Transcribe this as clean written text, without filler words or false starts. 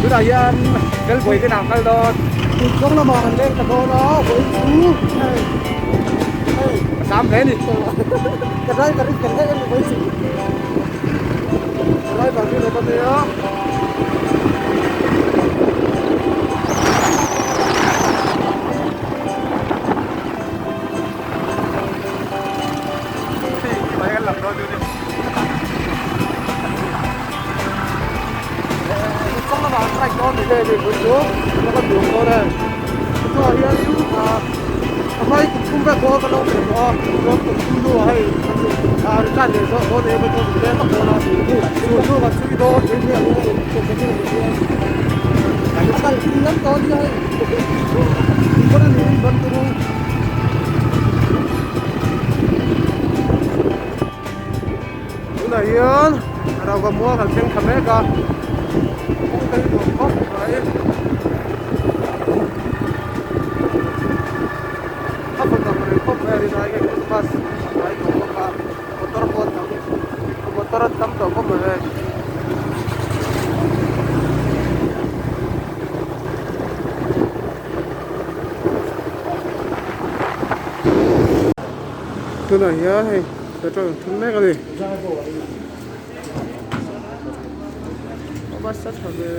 Tunah hian Felbuai te nang kal dawn. Kawng lamah kan leng ta dawn a, vawiin chu hei hei. Ka sam hle ni. Ka driver in kan daih a ni vawiin chu. Driver hi lo va nia. Tunah hian rauka mual kan thleng thla mek a kawng te hi nuam khawp mai a fawt ang reng khawp mai a rinai nge bus a hnai tawh bawk a motor pawh a tam motor a tam tawh khawp mai hei. Tunah hian hei petrol an thun mek a ni. A bus a tha ve.